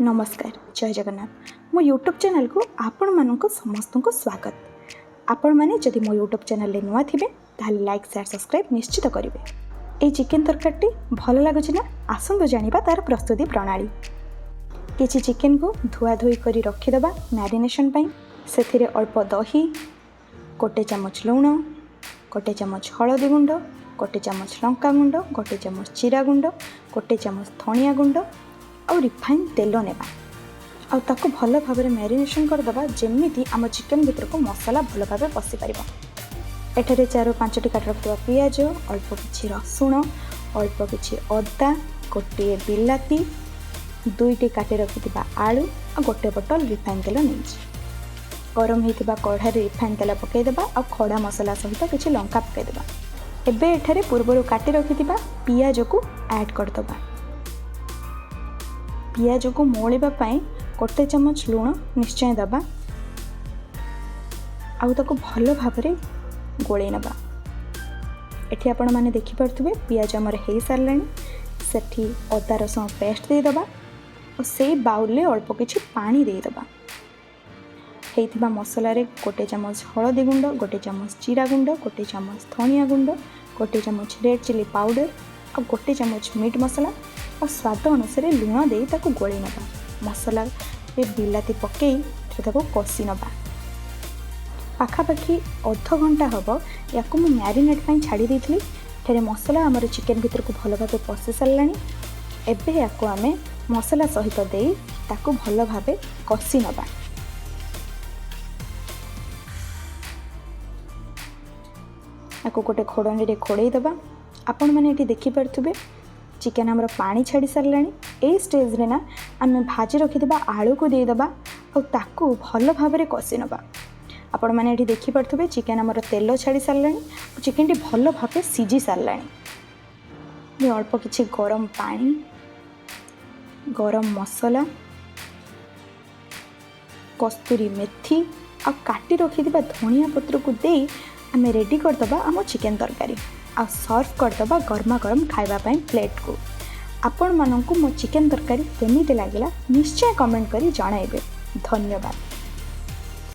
ନମସ୍କାର, ଜୟ ଜଗନ୍ନାଥ। ମୋ ୟୁଟ୍ୟୁବ୍ ଚ୍ୟାନେଲ୍କୁ ଆପଣମାନଙ୍କୁ ସମସ୍ତଙ୍କୁ ସ୍ୱାଗତ। ଆପଣମାନେ ଯଦି ମୋ ୟୁଟ୍ୟୁବ୍ ଚ୍ୟାନେଲ୍ରେ ନୂଆ ଥିବେ, ତାହେଲେ ଲାଇକ୍, ସେୟାର, ସବସ୍କ୍ରାଇବ୍ ନିଶ୍ଚିତ କରିବେ। ଏଇ ଚିକେନ୍ ତରକାରୀଟି ଭଲ ଲାଗୁଛି ନା? ଆସନ୍ତୁ ଜାଣିବା ତା'ର ପ୍ରସ୍ତୁତି ପ୍ରଣାଳୀ। କିଛି ଚିକେନ୍କୁ ଧୁଆ ଧୋଇ କରି ରଖିଦେବା ମ୍ୟାରିନେସନ୍ ପାଇଁ। ସେଥିରେ ଅଳ୍ପ ଦହି, ଗୋଟେ ଚାମଚ ଲୁଣ, ଗୋଟେ ଚାମଚ ହଳଦୀ ଗୁଣ୍ଡ, ଗୋଟେ ଚାମଚ ଲଙ୍କା ଗୁଣ୍ଡ, ଗୋଟେ ଚାମଚ ଜିରା ଗୁଣ୍ଡ, ଗୋଟେ ଚାମଚ ଧନିଆ ଗୁଣ୍ଡ ଆଉ ରିଫାଇନ୍ ତେଲ ନେବା ଆଉ ତାକୁ ଭଲ ଭାବରେ ମ୍ୟାରିନେସନ୍ କରିଦେବା, ଯେମିତି ଆମ ଚିକେନ୍ ଭିତରକୁ ମସଲା ଭଲ ଭାବେ ପଶିପାରିବ। ଏଠାରେ ଚାରୁ ପାଞ୍ଚଟି କାଟି ରଖିଥିବା ପିଆଜ, ଅଳ୍ପ କିଛି ରସୁଣ, ଅଳ୍ପ କିଛି ଅଦା, ଗୋଟିଏ ବିଲାତି, ଦୁଇଟି କାଟି ରଖିଥିବା ଆଳୁ ଆଉ ଗୋଟେ ବୋଟଲ ରିଫାଇନ୍ ତେଲ ନେଇଛି। ଗରମ ହେଇଥିବା କଢ଼ାରେ ରିଫାଇନ୍ ତେଲ ପକାଇଦେବା ଆଉ ଖଡ଼ା ମସଲା ସହିତ କିଛି ଲଙ୍କା ପକାଇଦେବା। ଏବେ ଏଠାରେ ପୂର୍ବରୁ କାଟି ରଖିଥିବା ପିଆଜକୁ ଆଡ଼୍ କରିଦେବା। ପିଆଜକୁ ମଉଳିବା ପାଇଁ ଗୋଟେ ଚାମଚ ଲୁଣ ନିଶ୍ଚୟ ଦେବା ଆଉ ତାକୁ ଭଲ ଭାବରେ ଗୋଳେଇ ନେବା। ଏଠି ଆପଣମାନେ ଦେଖିପାରୁଥିବେ, ପିଆଜ ଆମର ହେଇସାରିଲାଣି। ସେଠି ଅଦା ରସୁଣ ପେଷ୍ଟ ଦେଇଦେବା ଆଉ ସେଇ ବାଉଲରେ ଅଳ୍ପ କିଛି ପାଣି ଦେଇଦେବା। ହେଇଥିବା ମସଲାରେ ଗୋଟେ ଚାମଚ ହଳଦୀ ଗୁଣ୍ଡ, ଗୋଟେ ଚାମଚ ଜିରା ଗୁଣ୍ଡ, ଗୋଟେ ଚାମଚ ଧନିଆ ଗୁଣ୍ଡ, ଗୋଟେ ଚାମଚ ରେଡ଼୍ ଚିଲି ପାଉଡ଼ର ଆଉ ଗୋଟେ ଚାମଚ ମିଟ୍ ମସଲା ଆଉ ସ୍ୱାଦ ଅନୁସାରେ ଲୁଣ ଦେଇ ତାକୁ ଗୋଳେଇ ନେବା। ମସଲାରେ ବିଲାତି ପକାଇ ତାକୁ କଷି ନେବା। ପାଖାପାଖି ଅଧଘଣ୍ଟା ହେବ ୟାକୁ ମୁଁ ମ୍ୟାରିନେଟ୍ ପାଇଁ ଛାଡ଼ି ଦେଇଥିଲି। ଏଠାରେ ମସଲା ଆମର ଚିକେନ୍ ଭିତରକୁ ଭଲ ଭାବେ ପଶି ସାରିଲାଣି। ଏବେ ୟାକୁ ଆମେ ମସଲା ସହିତ ଦେଇ ତାକୁ ଭଲ ଭାବେ କଷି ନେବା। ୟାକୁ ଗୋଟେ ଖୋଡ଼ଣୀରେ ଖୋଡ଼େଇ ଦେବା। ଆପଣମାନେ ଏଠି ଦେଖିପାରୁଥିବେ, ଚିକେନ୍ ଆମର ପାଣି ଛାଡ଼ି ସାରିଲାଣି। ଏଇ ଷ୍ଟେଜ୍ରେ ନା ଆମେ ଭାଜି ରଖିଥିବା ଆଳୁକୁ ଦେଇଦେବା ଆଉ ତାକୁ ଭଲ ଭାବରେ କଷି ନେବା। ଆପଣମାନେ ଏଠି ଦେଖିପାରୁଥିବେ, ଚିକେନ୍ ଆମର ତେଲ ଛାଡ଼ି ସାରିଲାଣି ଆଉ ଚିକେନ୍ଟି ଭଲ ଭାବେ ସିଝି ସାରିଲାଣି। ଅଳ୍ପ କିଛି ଗରମ ପାଣି, ଗରମ ମସଲା, କସ୍ତୁରୀ ମେଥି ଆଉ କାଟି ରଖିଥିବା ଧନିଆ ପତ୍ରକୁ ଦେଇ ଆମେ ରେଡ଼ି କରିଦେବା ଆମ ଚିକେନ୍ ତରକାରୀ ଆଉ ସର୍ଭ କରିଦେବା ଗରମା ଗରମ ଖାଇବା ପାଇଁ ପ୍ଲେଟ୍କୁ। ଆପଣମାନଙ୍କୁ ମୋ ଚିକେନ୍ ତରକାରୀ କେମିତି ଲାଗିଲା, ନିଶ୍ଚୟ କମେଣ୍ଟ କରି ଜଣାଇବେ। ଧନ୍ୟବାଦ।